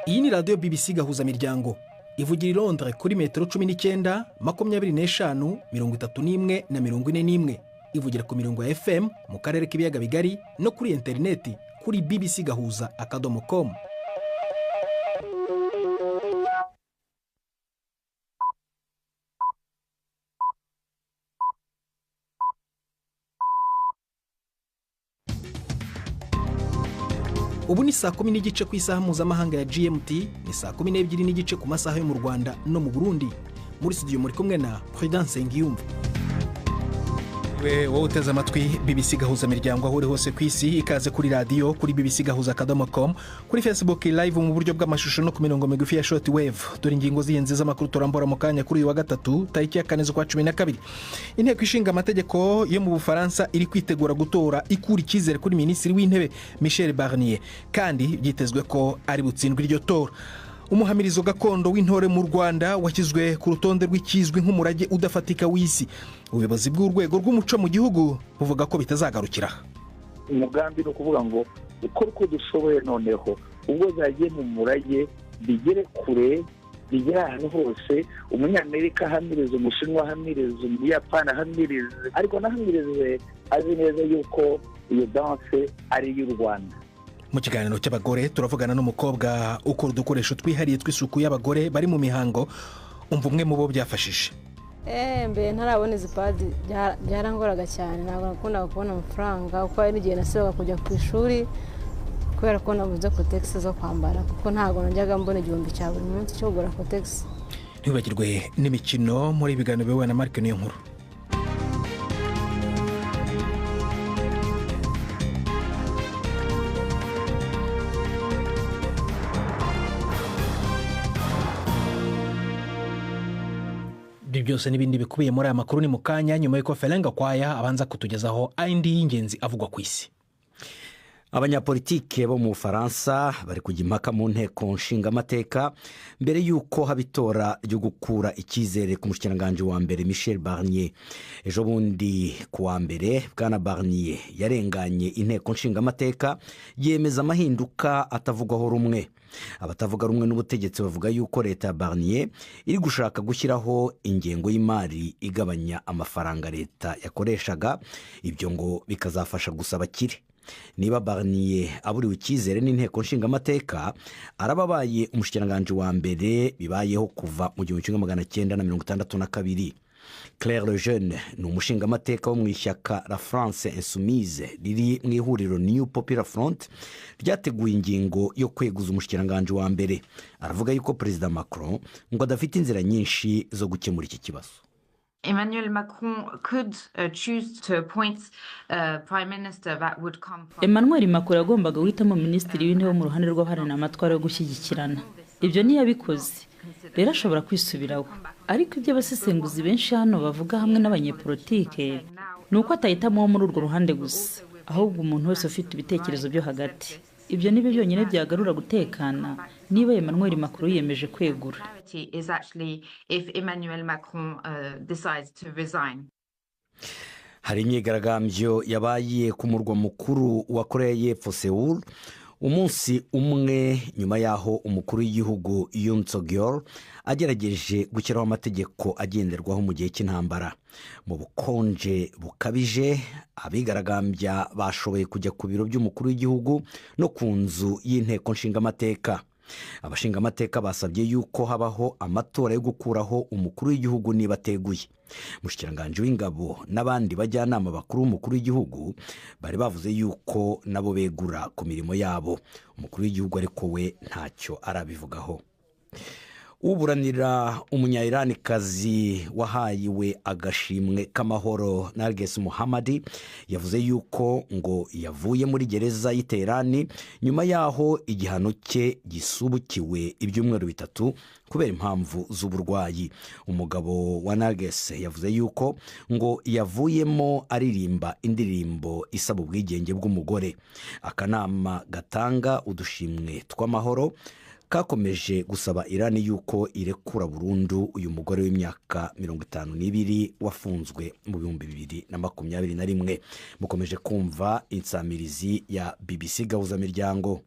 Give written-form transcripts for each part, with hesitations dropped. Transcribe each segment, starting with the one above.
Iyi ni radiyo BBC Gahuzamiryango ivugira i Londres kuri metero 19, 25, 31 na 41. Ivugira ku mirongo ya FM mu karere k'ibiyaga bigari no kuri interineti kuri bbcgahuza.com. Ubu ni saa 10:15 ku isaha mpuzamahanga ya GMT, ni saa 12:15 ku masaha yo mu Rwanda no mu Burundi. Muri studio muri kumwe na Prudence Ngiyumva. Wowe uteze amatwi BBC Gahuzamiryango aho uri hose ku isi, ikaze kuri radiyo kuri bbcgahuza.com, kuri Facebook live mu buryo bw'amashusho no ku mirongo migufi ya short wave. Dore ingingo z'ingenzi z'amakuru turambora mu kanya kuri uyu wa gatatu tariki ya 4 z'ukwa 12. Inteko ishinga amategeko yo mu Bufaransa iri kwitegura gutora ikura icyizere kuri Minisitiri w'Intebe Michel Barnier, kandi byitezwe ko ari butsindwe iryo tora. Umuhamirizo gakondo w'intore mu Rwanda washyizwe ku rutonde rw'ikizwi nk'umurage udafatika w'isi. Ubuyobozi bw'urwego rw'umuco mu gihugu buvuga ko bitazagarukira. Umugambi ni ukuvuga ngo ukore uko dushoboye, noneho ubwo zagiye mu murage bigere kure, bigere ahantu hose. Umunyamerika ahamirize, umushinwa ahamirize, umuyapani ahamirize, ariko anahamirize azi neza yuko iyo danse ari iy'u Rwanda. Mu kiganiro cy'abagore turavugana n'umukobwa ukora udukoresho twihariye tw'isuku y'abagore bari mu mihango. Umva umwe mu bo byafashije. Mbere ntarabona izi padi byarangoraga cyane, ntabwo nakundaga kubona amafaranga kuko hari n'igihe nasabaga kujya ku ishuri kubera ko nabuze kotegisi zo kwambara, kuko ntabwo najyaga mbona 1000 cya buri munsi cyo kugura kotegisi. Ntibibagirwe n'imikino muri ibiganiro biyobowe na Marc Niyonkuru. Byose n'ibindi bikubiye muri aya makuru ni mu kanya, nyuma y'uko Ferenga Kwaya abanza kutugezaho andi y'ingenzi avugwa ku isi. Abanyapolitike bo mu Bufaransa bari kujya impaka mu nteko nshingamateka mbere y'uko haba itora ryo gukura icyizere ku mushikiranganji wa mbere Michel Barnier. Ejo bundi ku wa mbere Bwana Barnier yarenganye inteko nshingamateka yemeza amahinduka atavugwaho rumwe. Abatavuga rumwe n'ubutegetsi bavuga yuko leta ya Barnier iri gushaka gushyiraho ingengo y'imari igabanya amafaranga leta yakoreshaga, ibyo ngo bikazafasha gusa abakire. Niba Barnier aburiwe icyizere n'inteko nshingamateka, arababaye umushikiranganji wa mbere bibayeho kuva mu 1962. Claire Lejeune ni umushingamateka wo mu ishyaka La France Insoumise riri mu ihuriro New Popular Front ryateguye ingingo yo kweguza umushikiranganji wa mbere. Aravuga yuko Perezida Macron ngo adafite inzira nyinshi zo gukemura iki kibazo. Emmanuel Macron could choose to appoint a prime minister that would come from. Emmanuel Macron yagombaga guhitamo minisitiri w'intebe mu ruhande rw'abaharanira amatwara yo gushyigikirana. Ibyo ntiyabikoze, rero ashobora kwisubiraho. Ariko ibyo abasesenguzi benshi hano bavuga hamwe n'abanyepolitike ni uko atahitamo wo muri urwo ruhande gusa, ahubwo umuntu wese ufite ibitekerezo byo hagati. Ibyo ni byo byonyine byagarura gutekana niba Emmanuel Macron yiyemeje kwegura. Hari imyigaragambyo yabaye ku murwa mukuru wa Korea y'Epfo Seoul umunsi umwe nyuma y'aho umukuru w'igihugu Yoon Suk-yeol agerageje gushyiraho amategeko agenderwaho mu gihe cy'intambara. Mu bukonje bukabije, abigaragambya bashoboye kujya ku biro by'umukuru w'igihugu no ku nzu y'inteko nshingamateka. Abashingamateka basabye yuko habaho amatora yo gukuraho umukuru w'igihugu niba ateguye. Umushikiranganji w'ingabo n'abandi bajyanama bakuru b'umukuru w'igihugu bari bavuze yuko nabo begura ku mirimo yabo. Umukuru w'igihugu ariko we ntacyo arabivugaho. Uburanira umunya-Iranikazi wahayiwe agashimwe k'amahoro Narges Mohammadi yavuze yuko ngo yavuye muri gereza y'i Teherani nyuma y'aho igihano cye gisubukiwe ibyumweru 3 kubera impamvu z'uburwayi. Umugabo wa Narges yavuze yuko ngo yavuyemo aririmba indirimbo isaba ubwigenge bw'umugore. Akanama gatanga udushimwe tw'amahoro kakomeje gusaba Irani yuko irekura burundu uyu mugore w'imyaka 52 wafunzwe mu 2021. Mukomeje kumva insamirizi ya BBC Gahuzamiryango.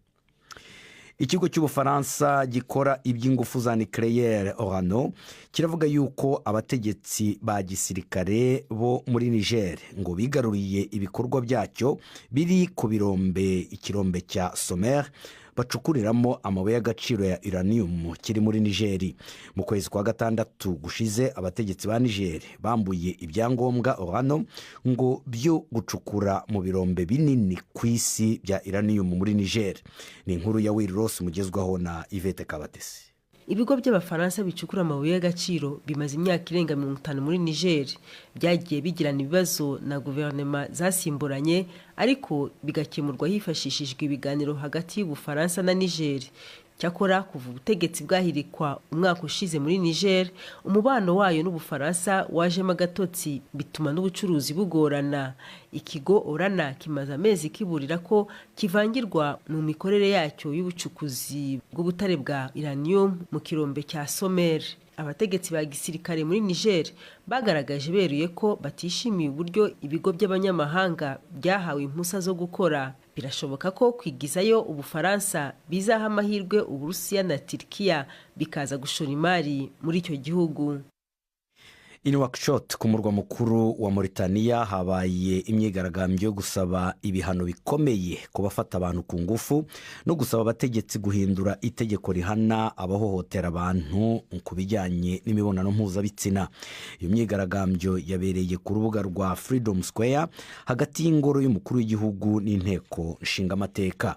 Ikigo cy'Ubufaransa gikora iby'ingufu za nucléaire, Orano, kiravuga yuko abategetsi ba gisirikare bo muri Niger ngo bigaruriye ibikorwa byacyo biri ku birombe, ikirombe cya Somer bacukuriramo amabuye y'agaciro ya uranium kiri muri Nigeri. Mu kwezi kwa gatandatu gushize, abategetsi ba Nigeri bambuye ibyangombwa Orano ngo byo gucukura mu birombe binini ku isi bya uranium muri Nigeri. Ni inkuru ya Will Ross mugezwaho na Yvette Kabatesi. Ibigo by'Abafaransa bicukura amabuye y'agaciro bimaze imyaka irenga 50 muri Niger. Byagiye bigirana ibibazo na guverinoma zasimburanye, ariko bigakemurwa hifashishijwe ibiganiro hagati y'Ubufaransa na Niger. Cyakora kuva ubutegetsi bwahirikwa umwaka ushize muri Niger, umubano wayo n'Ubufaransa wajemo agatotsi, bituma n'ubucuruzi bugorana. Ikigo Orano kimaze amezi kiburira ko kivangirwa mu mikorere yacyo y'ubucukuzi bw'ubutare bwa uranium mu kirombe cya Somer. Abategetsi ba gisirikare muri Niger bagaragaje beruye ko batishimiye uburyo ibigo by'abanyamahanga byahawe impusa zo gukora. Birashoboka ko kwigizayo Ubufaransa bizaha amahirwe Uburusiya na Turikiya bikaza gushora imari muri icyo gihugu. I Nouakchott, ku murwa mukuru wa Mauritania, habaye imyigaragambyo yo gusaba ibihano bikomeye ku bafata abantu ku ngufu no gusaba abategetsi guhindura itegeko rihana abahohotera abantu ku bijyanye n'imibonano mpuzabitsina. Iyo myigaragambyo yabereye ku rubuga rwa Freedom Square, hagati y'ingoro y'umukuru w'igihugu n'inteko nshingamateka.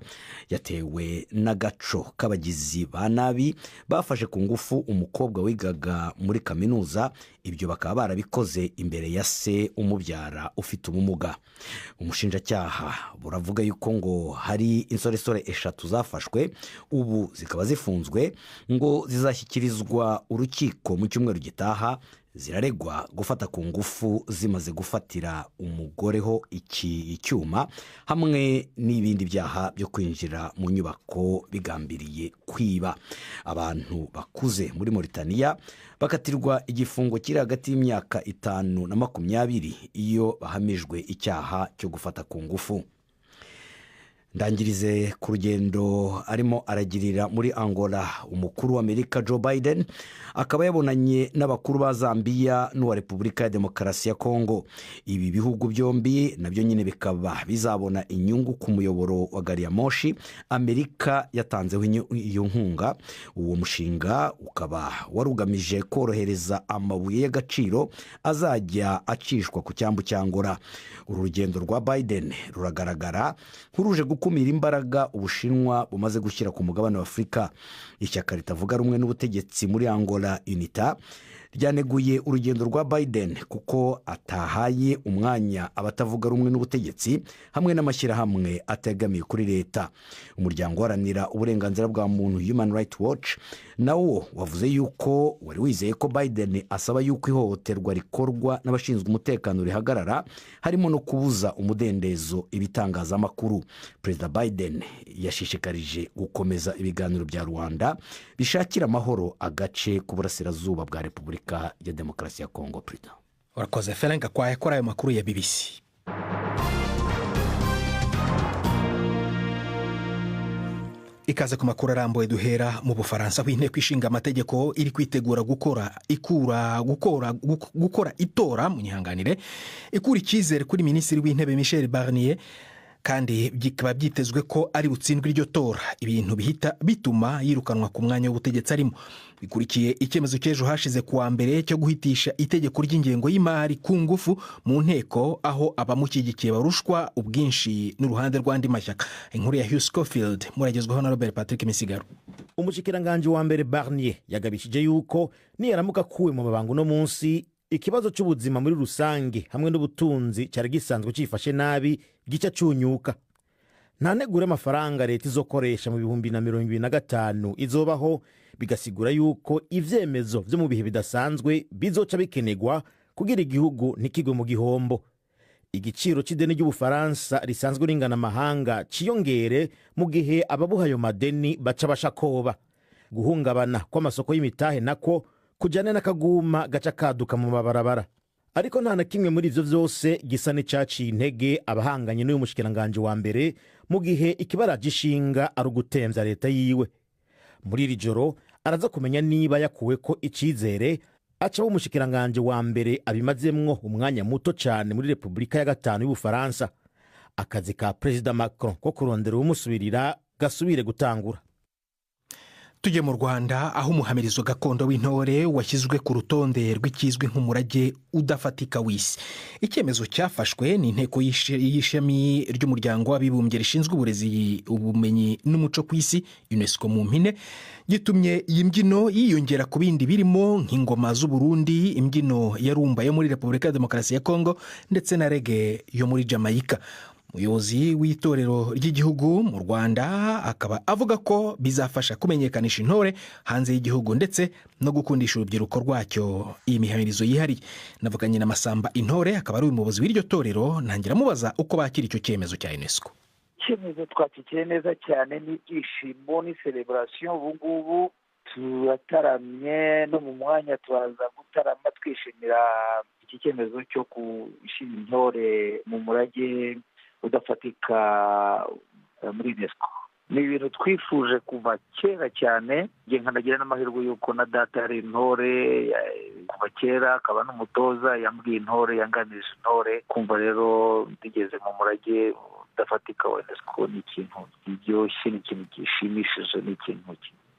Yatewe n'agaco k'abagizi ba nabi bafashe ku ngufu umukobwa wigaga muri kaminuza, ibyo bakaba barabikoze imbere ya se umubyara ufite ubumuga. Umushinjacyaha buravuga yuko ngo hari insoresore eshatu zafashwe, ubu zikaba zifunzwe, ngo zizashyikirizwa urukiko mu cyumweru gitaha. Ziraregwa gufata ku ngufu zimaze gufatira umugore ho iki icyuma, hamwe n'ibindi byaha byo kwinjira mu nyubako bigambiriye kwiba. Abantu bakuze muri Mauritania bakatirwa igifungo kiri hagati y'imyaka 5 na 20 iyo bahamijwe icyaha cyo gufata ku ngufu. Ndangirize ku rugendo arimo aragirira muri Angola umukuru w'Amerika Joe Biden, akaba yabonanye n'abakuru ba Zambia n'uwa Repubulika ya Demokarasi ya Kongo. Ibi bihugu byombi nabyo nyine bikaba bizabona inyungu ku muyoboro wa gari ya moshi Amerika yatanzeho iyo nkunga. Uwo mushinga ukaba wari ugamije korohereza amabuye y'agaciro azajya acishwa ku cyambu cya Angola. Uru rugendo rwa Biden ruragaragara nk'uruje gukumira imbaraga Ubushinwa bumaze gushyira ku mugabane wa Afurika. Ishyaka ritavuga rumwe n'ubutegetsi muri Angola, UNITA, ryaneguye urugendo rwa Biden kuko atahaye umwanya abatavuga rumwe n'ubutegetsi hamwe n'amashyirahamwe ategamiye kuri leta. Umuryango uharanira uburenganzira bwa muntu, Human Rights Watch, nawo wavuze yuko wari wizeye ko Biden asaba yuko ihohoterwa rikorwa n'abashinzwe umutekano rihagarara, harimo no kubuza umudendezo ibitangazamakuru. Perezida Biden yashishikarije gukomeza ibiganiro bya Luanda bishakira amahoro agace k'uburasirazuba bwa Repubulika ya Demokarasi ya Kongo. Perezida. Urakoze, Ferenga Kwaye, kuri ayo makuru ya BBC. Ikaze ku makuru arambuye. Duhera mu Bufaransa, aho Inteko Ishinga Amategeko iri kwitegura gukora ikura gukora itora, munyihanganire, ikura icyizere kuri Minisitiri w'Intebe Michel Barnier, kandi bikaba byitezwe ko ari butsindwe iryo tora, ibintu bihita bituma yirukanwa ku mwanya w'ubutegetsi arimo. Bikurikiye icyemezo cy'ejo hashize kuwa mbere cyo guhitisha itegeko ry'ingengo y'imari ku ngufu mu nteko, aho abamushyigikiye barushwa ubwinshi n'uruhande rw'andi mashyaka. Inkuru ya Hugh Schofield muragezwaho na Robert Patrick Misigaro. Umushikiranganji wa mbere Barnier yagabishije yuko niyaramuka akuwe mu mabanga uno munsi, ikibazo cy'ubuzima muri rusange hamwe n'ubutunzi cyari gisanzwe cyifashe nabi gica cunyuka. Nta nteguro y'amafaranga leta izokoresha mu 2025 izobaho, bigasigura yuko ivyemezo vyo mu bihe bidasanzwe bizoca bikenerwa kugira igihugu ntikigwe mu gihombo. Igiciro c'ideni ry'Ubufaransa risanzwe ringana amahanga ciyongere, mu gihe ababuha ayo madeni baca bashakoba. Guhungabana kw'amasoko y'imitahe nako kujyane n'akaguma gaca kaduka mu mabarabara. Ariko nta na kimwe muri ivyo vyose gisa n'icaciye intege abahanganye n'uyu mushikiranganji wa mbere, mu gihe ikibaraje ishinga ari ugutemvya leta yiwe. Muri iri joro araza kumenya niba yakuwe ko icizere, acaho umushikiranganji wa mbere abimazemwo umwanya muto cyane muri Repubulika ya gatanu y'Ubufaransa. Akazi ka Perezida Macron ko kurondera uwumusubirira gasubire gutangura. Tujye mu Rwanda, aho umuhamirizo gakondo w'intore washyizwe ku rutonde rw'ikizwi nk'umurage udafatika w'isi. Icyemezo cyafashwe n'inteko y'ishami ry'Umuryango w'Abibumbye rishinzwe Uburezi, Ubumenyi n'Umuco ku Isi, UNESCO mu mpine, gitumye iyi mbyino yiyongera ku bindi birimo nk'ingoma z'Uburundi, imbyino ya rumba yo muri Repubulika ya Demokarasi ya Kongo ndetse na reggae yo muri Jamaica. Umuyobozi w'Itorero ry'Igihugu mu Rwanda akaba avuga ko bizafasha kumenyekanisha intore hanze y'igihugu ndetse no gukundisha urubyiruko rwacyo iyi mihamirizo yihariye. Navuganye na Masamba Intore, akaba ari umuyobozi w'iryo torero, ntangira amubaza uko bakira icyo cyemezo cya UNESCO. Icyemezo twakikiye neza cyane n'ibyishimo, ni celebration. Ubu ngubu turataramye, no mu mwanya turaza gutarama twishimira iki cyemezo cyo gushyira intore mu murage udafatika muri UNESCO. Ni ibintu twifuje kuva kera cyane. Njye nkanagira n'amahirwe y'uko na data yari intore kuva kera, akaba n'umutoza, yambwiye intore, yanganirije intore. Kumva rero bigeze mu murage udafatika wa UNESCO ni ikintu kiryoshye, ni ikintu gishimishije, ni ikintu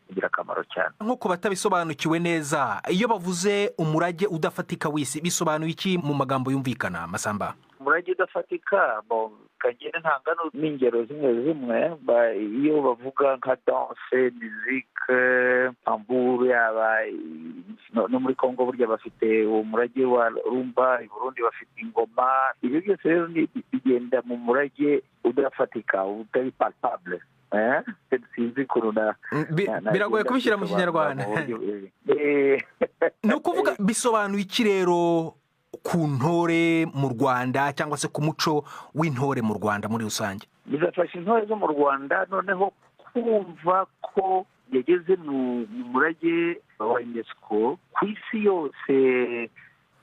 ingirakamaro cyane. Nko ku batabisobanukiwe neza, iyo bavuze umurage udafatika w'isi, bisobanuye iki mu magambo yumvikana, Masamba? Umurage udafatika, kagenda ntangano n'ingero zimwe zimwe, iyo bavuga nka danse, musique, tamburu, yaba no muri Kongo burya bafite uwo murage wa rumba, i Burundi bafite ingoma. Ibyo byose rero bigenda mu murage udafatika, utari palpable. Sinzi ukuntu Biragoye kubishyira mu Kinyarwanda. Ni ukuvuga bisobanuye iki rero ku ntore mu Rwanda, cyangwa se ku muco w'intore mu Rwanda muri rusange? Bizafasha intore zo mu Rwanda noneho kumva ko yageze mu murage wa UNESCO ku isi yose,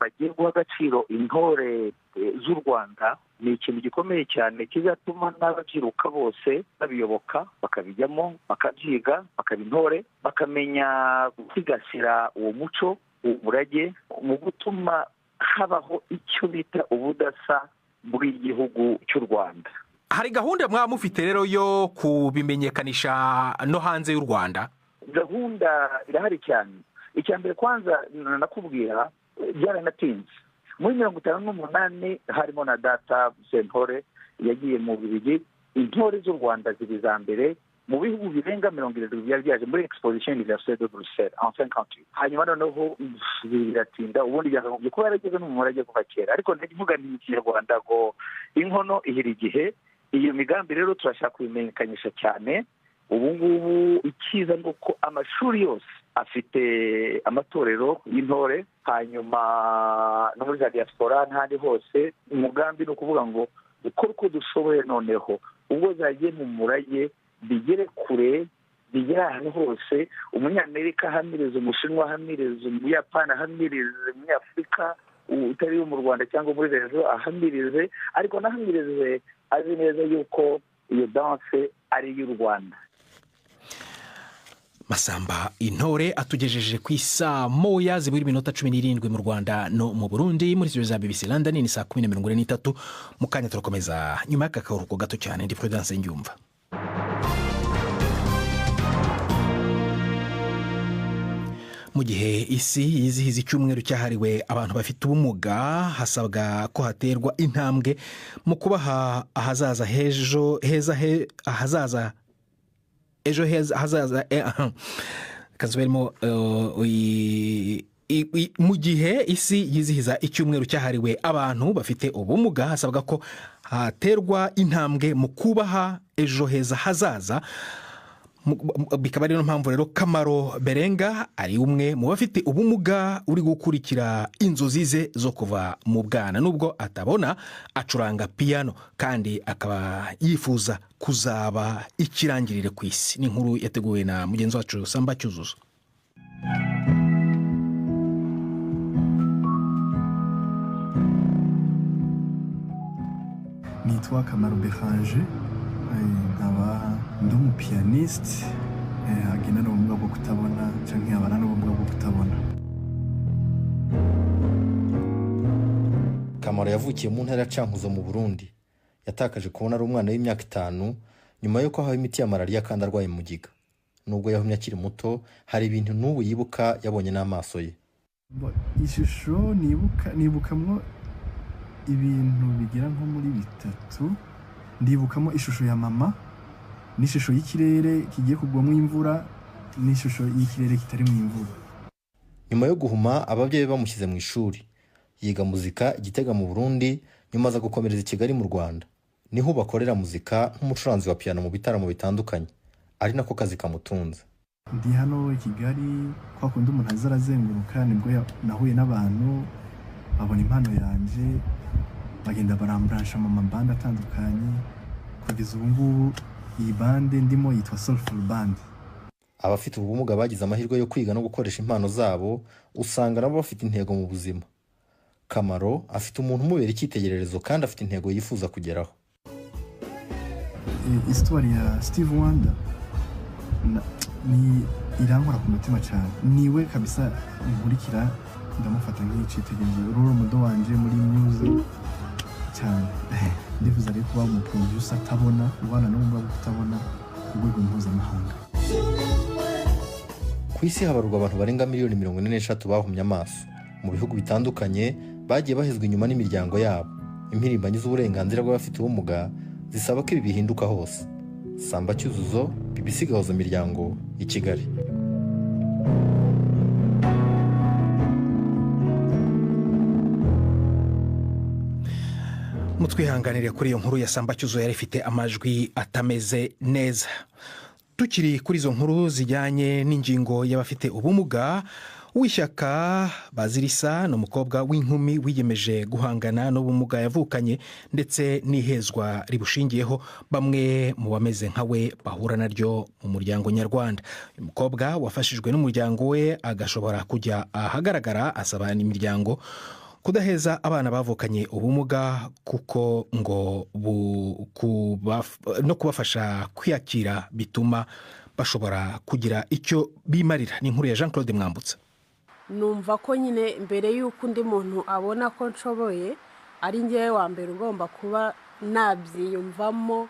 bagiye guha agaciro intore z'u Rwanda. Ni ikintu gikomeye cyane kizatuma n'ababyiruka bose babiyoboka, bakabijyamo, bakabyiga, bakaba intore, bakamenya gusigasira uwo muco, uwo murage, mu gutuma habaho icyo bita ubudasa bw'igihugu cy'u Rwanda. Hari gahunda mwaba mufite rero yo kubimenyekanisha no hanze y'u Rwanda? Gahunda irahari cyane. Icya mbere kwanza nakubwira, byaranatinze. Muri 58 harimo na data Sentore yagiye mu Bubiligi, intore z'u Rwanda ziba iza mbere mu bihugu birenga 70 byari byaje muri Exposition Universelle de Bruxelles en 58. Hanyuma noneho biratinda, ubundi byakagombye kuba yarageze no mu murage kuva kera, ariko ndavuga ni Ikinyarwanda ngo inkono ihira igihe. Iyo migambi rero turashaka kubimenyekanisha cyane. Ubu ngubu icyiza ni uko amashuri yose afite amatorero y'intore, hanyuma no muri za diaspora n'ahandi hose. Umugambi ni ukuvuga ngo dukore uko dushoboye noneho ubwo zagiye mu murage bigere kure, bigere ahantu hose, Umunyamerika ahamirize, Umushinwa ahamirize, Umuyapani ahamirize, Umunyafurika utari mu Rwanda cyangwa muri rezo ahamirize, ariko anahamirize azi neza yuko iyo danse ari iy'u Rwanda. Masamba Intore atugejeje ku isaa 1 zibura iminota 17 mu Rwanda no mu Burundi. Muri studio za BBC London ni saa 10:43. Mu kanya turakomeza nyuma y'aka karuhuko gato cyane. Ndi Prudence Ngyumva. Mu gihe isi yizihiza icyumweru cyahariwe abantu bafite ubumuga, hasabwa ko haterwa intambwe mu kubaha ahazaza hejo heza, ahazaza ejo heza hazaza. Kazubirimo. Mu gihe isi yizihiza icyumweru cyahariwe abantu bafite ubumuga, hasabwa ko haterwa intambwe mu kubaha ejo heza hazaza. Bikaba ari mpamvu rero Kamaro Berenga ari umwe mu bafite ubumuga uri gukurikira inzozi ze zo kuva mu bwana. Nubwo atabona, acuranga piyano kandi akaba yifuza kuzaba ikirangirire ku isi. Ni inkuru yateguwe na mugenzi wacu Samba Cyuzuzo. Nitwa Kamaro Beranje, nkaba ndi umupiyaniste agendana ubumuga bwo kutabona cyangwa abana n'ubumuga bwo kutabona. Kamaro yavukiye mu ntara ya Cankuzo mu Burundi. Yatakaje kubona ari umwana w'imyaka 5 nyuma y'uko ahawe imiti ya malariya kandi arwaye mugiga. Nubwo yahumye akiri muto, hari ibintu n'ubu yibuka yabonye n'amaso ye. Ishusho nibukamwo ibintu bigera nko muri 3. Ndibukamo ishusho ya mama, n'ishusho y'ikirere kigiye kugwamo imvura, n'ishusho y'ikirere kitari mu imvura. Nyuma yo guhuma, ababyeyi bamushyize mu ishuri. Yiga muzika i Gitega mu Burundi, nyuma aza gukomereza i Kigali mu Rwanda. Niho bakorera muzika nk'umucuranzi wa piano mu bitaramo bitandukanye, ari nako kazi kamutunze. Ndi hano i Kigali, kwa kundi umuntu aza arazenguruka, nibwo nahuye n'abantu babona impano yanjye, bagenda baramburansha mu mabande atandukanye, kugeza ubu ngubu iyi bande ndimo yitwa Soulful Band. Abafite ubumuga bagize amahirwe yo kwiga no gukoresha impano zabo, usanga nabo bafite intego mu buzima. Kamaro afite umuntu umubera icyitegererezo kandi afite intego yifuza kugeraho. Histoire ya Steve Wonder ni irankora ku mutima cyane, niwe kabisa nkurikira, ndamufata nk'icyitegererezo, role model wanje muri music cyane. Ndifuza rero kuba umuproducer atabona, ubana n'ubumuga bwo kutabona ku rwego mpuzamahanga. Ku isi habarurwa abantu barenga miliyoni 43 bahumye amaso. Mu bihugu bitandukanye bagiye bahezwa inyuma n'imiryango yabo. Impirimbanyi z'uburenganzira bw'abafite ubumuga zisaba ko ibi bihinduka hose. Samba Cyuzuzo, BBC Gahuza Miryango, i Kigali. Mutwihanganire kuri iyo nkuru ya Samba Cyuzuzo yari ifite amajwi atameze neza. Tukiri kuri izo nkuru zijyanye n'ingingo y'abafite ubumuga, Uwishyaka Bazirisa ni umukobwa w'inkumi wiyemeje guhangana n'ubumuga yavukanye ndetse n'ihezwa ribushingiyeho bamwe mu bameze nka we bahura naryo mu muryango nyarwanda. Uyu mukobwa wafashijwe n'umuryango we agashobora kujya ahagaragara, asaba n'imiryango kudaheza abana bavukanye ubumuga, kuko ngo no kubafasha kwiyakira bituma bashobora kugira icyo bimarira. Ni inkuru ya Jean Claude Mwambutsa. Numva ko nyine mbere y'uko undi muntu abona ko nshoboye, ari ngewe wa mbere ugomba kuba nabyiyumvamo,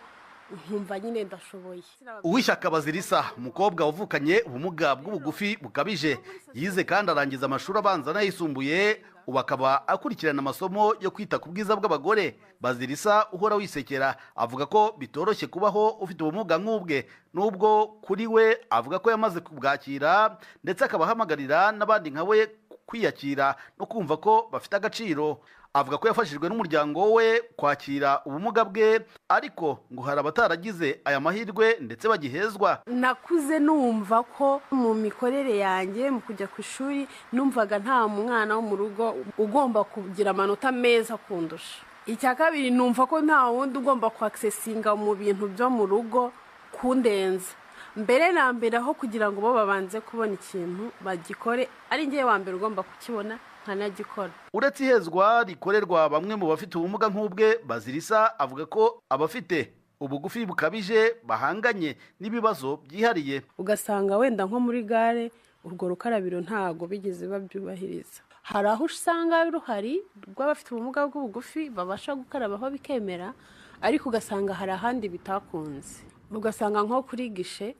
nkumva nyine ndashoboye. Uwishyaka Bazirisa, umukobwa wavukanye ubumuga bw'ubugufi bukabije, yize kandi arangiza amashuri abanza n'ayisumbuye, ubu akaba akurikirana amasomo yo kwita ku bwiza bw'abagore. Bazirisa uhora wisekera avuga ko bitoroshye kubaho ufite ubumuga nk'ubwe, nubwo kuri we avuga ko yamaze kubwakira, ndetse akaba ahamagarira n'abandi nka we kwiyakira no kumva ko bafite agaciro. Avuga ko yafashijwe n'umuryango we kwakira ubumuga bwe, ariko ngo hari abataragize aya mahirwe ndetse bagihezwa. Nakuze numva ko mu mikorere yanjye mu kujya ku ishuri, numvaga nta mwana wo mu rugo ugomba kugira amanota meza kundusha. Icya kabiri, numva ko nta wundi ugomba kwakisesinga mu bintu byo mu rugo kundenza. Mbere na mbere aho kugira ngo bo babanze kubona ikintu bagikore, ari ngewe wa mbere ugomba kukibona nkanagikora. Uretse ihezwa rikorerwa bamwe mu bafite ubumuga nk'ubwe, Bazirisa avuga ko abafite ubugufi bukabije bahanganye n'ibibazo byihariye. Ugasanga wenda nko muri gare urwo rukarabiro ntago bigeze babyubahiriza. Hari aho usanga ruhari rw'abafite ubumuga bw'ubugufi babasha gukarabaho bikemera, ariko ugasanga hari ahandi bitakunze. Ugasanga nko kuri gishe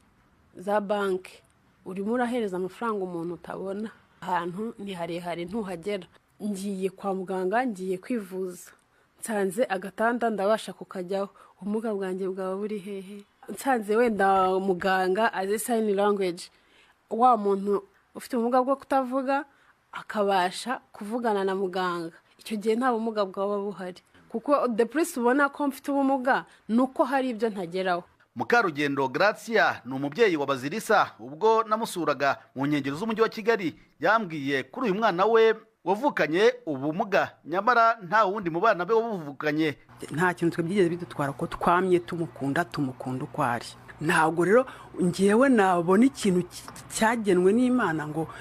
za banki urimo urahereza amafaranga umuntu utabona, ahantu ni harehare ntuhagera. Ngiye kwa muganga, ngiye kwivuza, nsanze agatanda ndabasha kukajyaho, ubumuga bwanjye bwaba buri hehe? Nsanze wenda muganga azi sign language, wa muntu ufite ubumuga bwo kutavuga akabasha kuvugana na muganga, icyo gihe nta bumuga bwaba buhari. Kuko the plus ubona ko mfite ubumuga nuko hari ibyo ntageraho. Mukarugendo Gracia ni umubyeyi wa Bazirisa. Ubwo namusuraga mu nkengero z'umujyi wa Kigali, yambwiye kuri uyu mwana we wavukanye ubumuga, nyamara nta wundi mu bana be wabuvukanye. Nta kintu twe byigeze bidutwara ko twamye tumukunda uko ari. Ntabwo rero ngewe nabona ikintu cyagenwe n'Imana ngo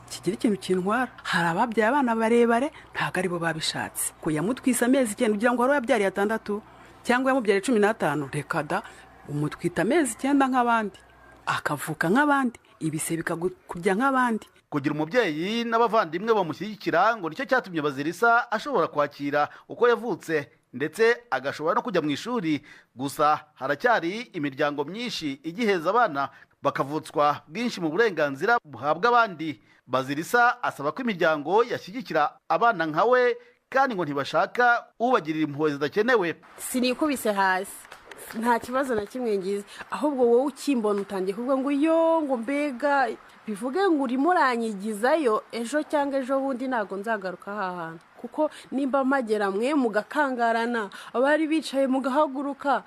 kigira ikintu kintwara. Hari ababyaye abana barebare ntabwo aribo babishatse, ko yamutwise amezi 9 kugira ngo wari yabyariye 6. Cyangwa yamubyariye 15? Reka da, umutwita amezi 9 nk'abandi, akavuka nk'abandi, ibise bikakurya nk'abandi. Kugira umubyeyi n'abavandimwe bamushyigikira ngo nicyo cyatumye Bazirisa ashobora kwakira uko yavutse, ndetse agashobora no kujya mu ishuri. Gusa haracyari imiryango myinshi igiheza abana bakavutswa bwinshi mu burenganzira buhabwa abandi. Bazirisa asaba ko imiryango yashyigikira abana nka we, kandi ngo ntibashaka ubagirira impuhwe zidakenewe. Sinikubise hasi, nta kibazo na kimwe ngize, ahubwo wowe ukimbona utangiye kuvuga ngo yo, ngo mbega, bivuge ngo urimo uranyigizayo, ejo cyangwa ejo bundi ntabwo nzagaruka aha hantu, kuko nimba mpagera mwe mugakangarana, abari bicaye mugahaguruka,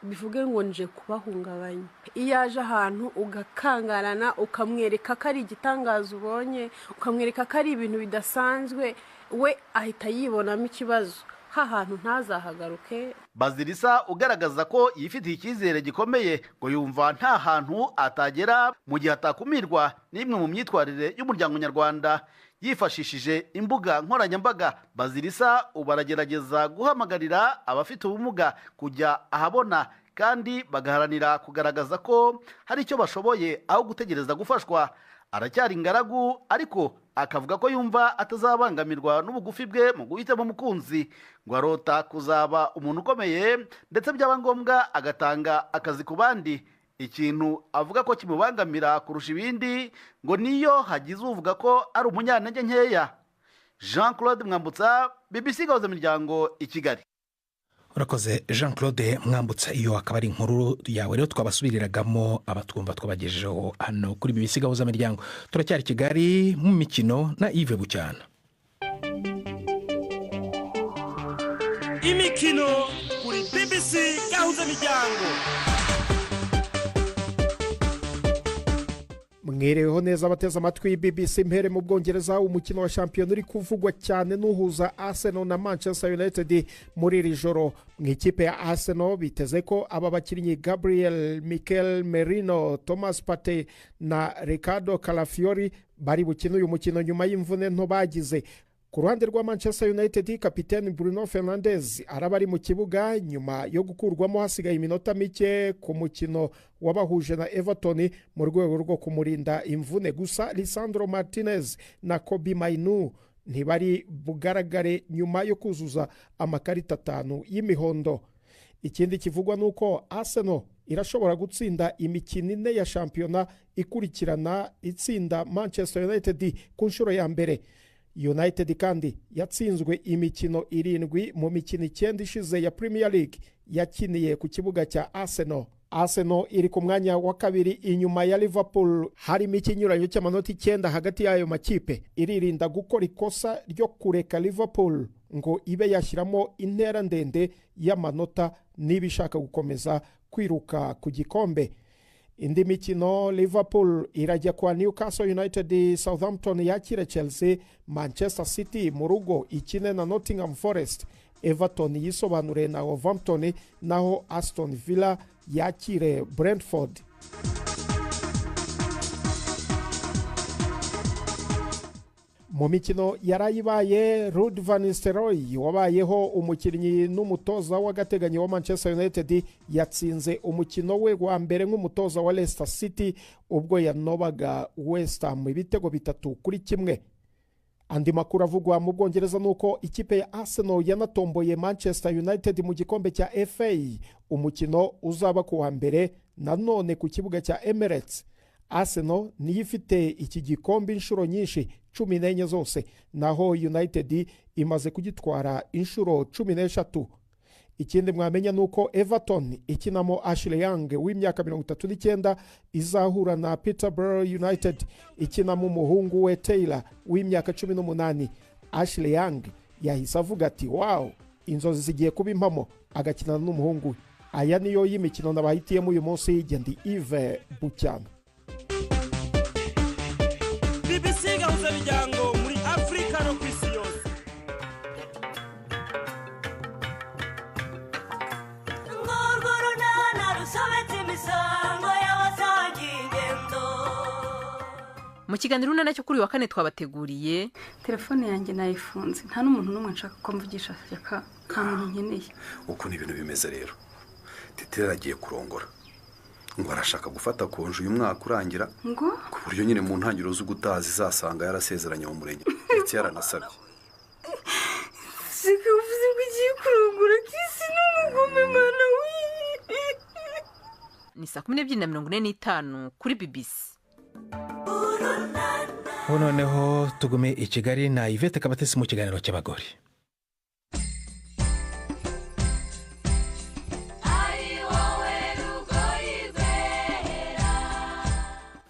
bivuge ngo nje kubahungabanya. Iyo aje ahantu ugakangarana, ukamwereka ko ari igitangaza ubonye, ukamwereka ko ari ibintu bidasanzwe, we ahita yibonamo ikibazo, ha hantu ntazahagaruke. Bazirisa ugaragaza ko yifitiye icyizere gikomeye, ngo yumva nta hantu atagera mu gihe atakumirwa n'imwe mu myitwarire y'umuryango nyarwanda. Yifashishije imbuga nkoranyambaga, Bazirisa ubu aragerageza guhamagarira abafite ubumuga kujya ahabona, kandi bagaharanira kugaragaza ko hari icyo bashoboye aho gutegereza gufashwa. Aracyari ingaragu, ariko akavuga ko yumva atazabangamirwa n'ubugufi bwe mu guhitamo umukunzi. Ngo arota kuzaba umuntu ukomeye, ndetse byaba ngombwa agatanga akazi ku bandi. Ikintu avuga ko kimubangamira kurusha ibindi ngo niyo hagize uvuga ko ari umunyantege nkeya. Jean Claude Mwambutsa, BBC Gahuza Miryango i Kigali. Urakoze Jean Claude Mwambutsa, iyo akaba ari inkuru yawe rero twabasubiriragamo abatwumva twabagejejeho hano kuri BBC Gahuza Miryango. Turacyari Kigali mu mikino na Yves Bucyana. Imikino kuri BBC Gahuza Miryango. Mwireho neza abateze amatwi BBC. Mpere mu Bwongereza, umukino wa shampiyona uri kuvugwa cyane n'uhuza Arsenal na Manchester United muri iri joro. Mu ikipe ya Arsenal biteze ko aba bakinnyi Gabriel Mikel Merino, Thomas Partey na Ricardo Calafiori bari bukine uyu mukino nyuma y'imvune nto bagize. Ku ruhande rwa Manchester United, kapiteni Bruno Fernandes araba ari mu kibuga nyuma yo gukurwamo hasigaye iminota mike ku mukino wabahuje na Everton mu rwego rwo kumurinda imvune. Gusa Lisandro Martinez na Kobbie Mainoo ntibari bugaragare nyuma yo kuzuza amakarita 5 y'imihondo. Ikindi kivugwa nuko Arsenal irashobora gutsinda imikino 4 ya shampiyona ikurikirana itsinda Manchester United ku nshuro ya mbere. United kandi yatsinzwe imikino 7 mu mikino 9 ishize ya Premier League yakiniye ku kibuga cya Arsenal. Arsenal iri ku mwanya wa kabiri inyuma ya Liverpool, harimo ikinyuranyo cy'amanota 9 hagati y'ayo makipe. Iririnda gukora ikosa ryo kureka Liverpool ngo ibe yashyiramo intera ndende y'amanota niba ishaka gukomeza kwiruka ku gikombe. Indi mikino, Liverpool irajya kwa Newcastle United, Southampton yakire Chelsea, Manchester City mu rugo ikine na Nottingham Forest, Everton yisobanure na Wolverhampton, naho Aston Villa yakire Brentford. Mu mikino yarayibaye, Ruud van Nistelrooy wabayeho umukinnyi n'umutoza w'agateganyo wa Manchester United yatsinze umukino we wa mbere nk'umutoza wa Leicester City ubwo yanobaga West Ham ibitego 3-1. Andi makuru avugwa mu Bwongereza nuko ikipe ya Arsenal yanatomboye Manchester United mu gikombe cya FA, umukino uzaba ku wa mbere nanone ku kibuga cya Emirates. Arsenal niyo ifite iki gikombe inshuro nyinshi 14 zose, naho United imaze kugitwara inshuro 13. Ikindi mwamenya nuko Everton ikinamo Ashley Young w'imyaka 39 izahura na Peterborough United ikinamo umuhungu we Taylor w'imyaka 18. Ashley Young yahise avuga ati wow, inzozi zigiye kuba impamo, agakinana n'umuhungu we. Aya niyo y'imikino nabahitiyemo uyu munsi. Ndi Yves Bucyana. BBC Gahuza Miryango muri Afrika no ku isi yose. Mu kiganiro Urunana cyo kuri uyu wa kane twabateguriye: Telefone yanjye nayifunze, nta n'umuntu n'umwe nshaka ko mvugisha, reka, nta muntu nkeneye. Ukuntu ibintu bimeze rero, Tetera agiye kurongora, ngo arashaka gufata konje uyu mwaka urangira, ngo ku buryo nyine mu ntangiriro z'ugutaha zizasanga yarasezeranye mu murenge, ndetse yaranasabye. Sika uvuze ngo ugiye kurongora, kisi n'umugome, mana we! Ni saa 12:45 kuri BBC. Ubu noneho tugume i Kigali na Yvette Kabatesi mu kiganiro cy'abagore.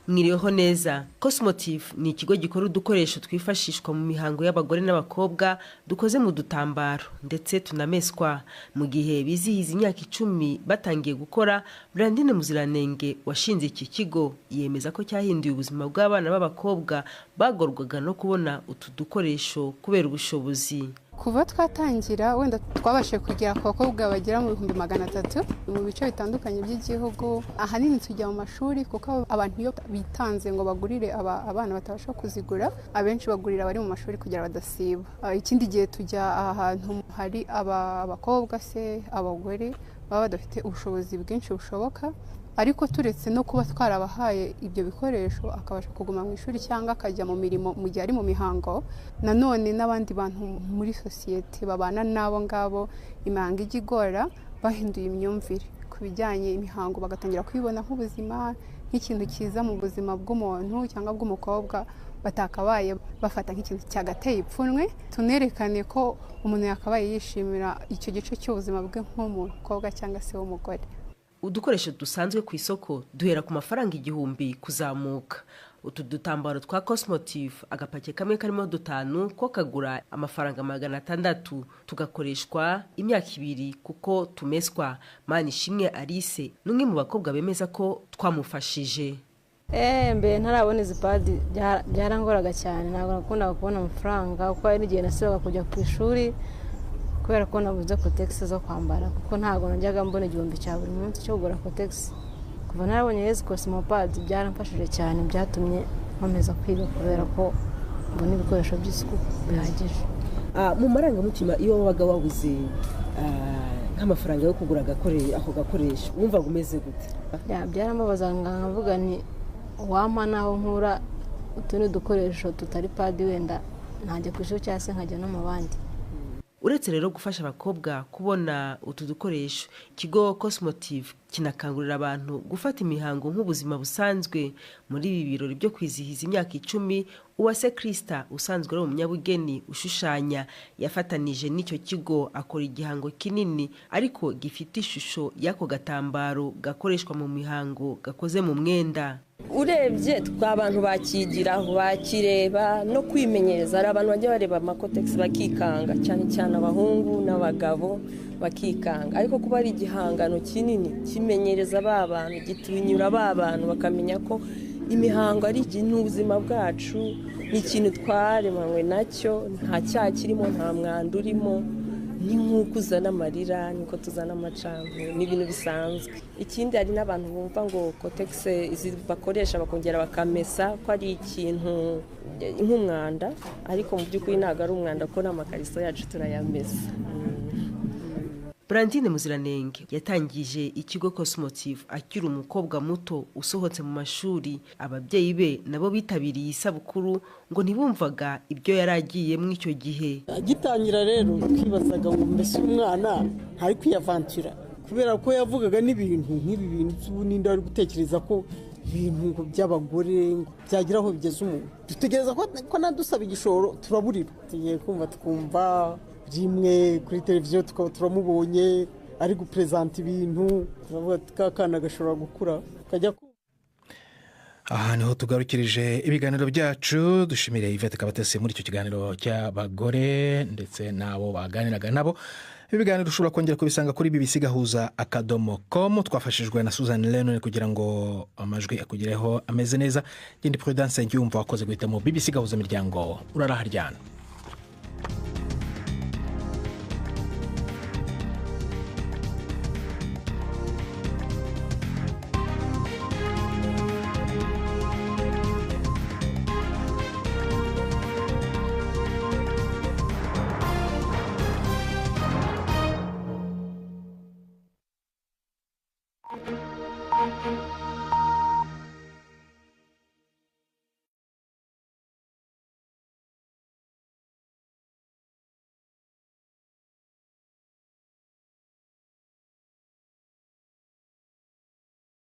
Mwiriweho neza. Cosmotive ni ikigo gikora udukoresho twifashishwa mu mihango y'abagore n'abakobwa, dukoze mu dutambaro ndetse tunameswa. Mu gihe bizihiza imyaka 10 batangiye gukora, Brandine Muziranenge washinze iki kigo yemeza ko cyahinduye ubuzima bw'abana b'abakobwa bagorwaga no kubona utu dukoresho kubera ubushobozi. Kuva twatangira, wenda twabashije kugera ku bakobwa bagera mu 300,000 mu bice bitandukanye by'igihugu. Ahanini tujya mu mashuri, kuko abantu iyo bitanze ngo bagurire abana batabasha kuzigura, abenshi bagurira abari mu mashuri kugira badasiba. Ikindi gihe tujya ahantu hari abakobwa se abagore baba badafite ubushobozi bwinshi bushoboka, ariko turetse no kuba twarabahaye ibyo bikoresho akabasha kuguma mu ishuri cyangwa akajya mu mirimo mu gihe ari mu mihango, nanone n'abandi bantu muri sosiyete babana n'abo ngabo imihango ijya igora, bahinduye imyumvire ku bijyanye imihango, bagatangira kuyibona nk'ubuzima, nk'ikintu cyiza mu buzima bw'umuntu cyangwa bw'umukobwa batakabaye bafata nk'ikintu cyagateye ipfunwe. Tunerekane ko umuntu yakabaye yishimira icyo gice cy'ubuzima bwe nk'umukobwa cyangwa se w'umugore. Udukoresho dusanzwe ku isoko duhera ku mafaranga 1000 kuzamuka. Utu dutambaro twa Cosmotive, agapaki kamwe karimo dutanu ko kagura amafaranga 600, tugakoreshwa imyaka 2 kuko tumeswa. Manishimwe Alice ni umwe mu bakobwa bemeza ko twamufashije. Mbere ntarabona izi padi byarangoraga cyane, ntabwo nakundaga kubona amafaranga, kuko hari n'igihe nasibaga kujya ku ishuri kubera ko nabuze kotegisi zo kwambara, kuko ntabwo najyaga mbona 1000 cya buri munsi cyo kugura kotegisi. Kuva narabonye izi kosimopadi byaramfashije cyane, byatumye nkomeza kwiga kubera ko mbona ibikoresho by'isuku bihagije. Mu marangamutima, iyo wabaga wabuze nk'amafaranga yo kugura ako gakoresho, wumvaga umeze gute? Byarambabazaga, nkavuga ni wampa naho nkura utundi dukoresho tutari padi, wenda ntajya ku ishuri cyangwa se nkajya no mu bandi. Uretse rero gufasha abakobwa kubona utu dukoresho, ikigo Cosmotive kinakangurira abantu gufata imihango nk'ubuzima busanzwe. Muri ibi birori byo kwizihiza imyaka 10, Uwase Krista usanzwe ari umunyabugeni ushushanya yafatanije n'icyo kigo akora igihango kinini ariko gifite ishusho y'ako gatambaro gakoreshwa mu mihango gakoze mu mwenda. Urebye abantu bakigiraho, bakireba no kwimenyereza. Hari abantu bajya bareba amakotegisi bakikanga, cyane cyane abahungu n'abagabo bakikanga, ariko kuba ari igihangano kinini kimenyereza ba bantu, gitinyura ba bantu, bakamenya ko imihango ari ubuzima bwacu, ni ikintu twaremanywe nacyo, nta cyaha kirimo, nta mwanda urimo. Ni nk'uko uzana amarira niko tuzana amacandwe, ni ibintu bisanzwe. Ikindi, hari n'abantu bumva ngo kotegisi izi bakoresha bakongera bakamesa ko ari ikintu nk'umwanda, ariko mu by'ukuri ntabwo ari umwanda kuko n'amakariso yacu turayamesa. Brandine Muziranenge yatangije ikigo Cosmotive akiri umukobwa muto usohotse mu mashuri. Ababyeyi be nabo bitabiriye isabukuru, ngo ntibumvaga ibyo yari agiyemo icyo gihe. Agitangira rero twibazaga ngo mbese umwana ntari kwiyavantura, kubera ko yavugaga n'ibintu nk'ibi bintu by'ubu, ari gutekereza ko ibintu by'abagore byagira aho bigeze umuntu. Dutegereza ko nadusaba igishoro turaburira, tugiye kumva twumva rimwe kuri televiziyo tukaba turamubonye ari guperezanta ibintu, turavuga ka kana gashobora gukura kajya. Aha niho tugarukirije ibiganiro byacu. Dushimire Yvette Kabatesi muri icyo kiganiro cy'abagore ndetse n'abo baganiraga nabo. Ibi biganiro ushobora kongera kubisanga kuri bbcgahuza.com. Twafashijwe na Susan Lennon kugira ngo amajwi akugereho ameze neza. Gindi Prudence Ngiyumva wakoze guhitamo BBC Gahuza Miryango. Uraraharyana.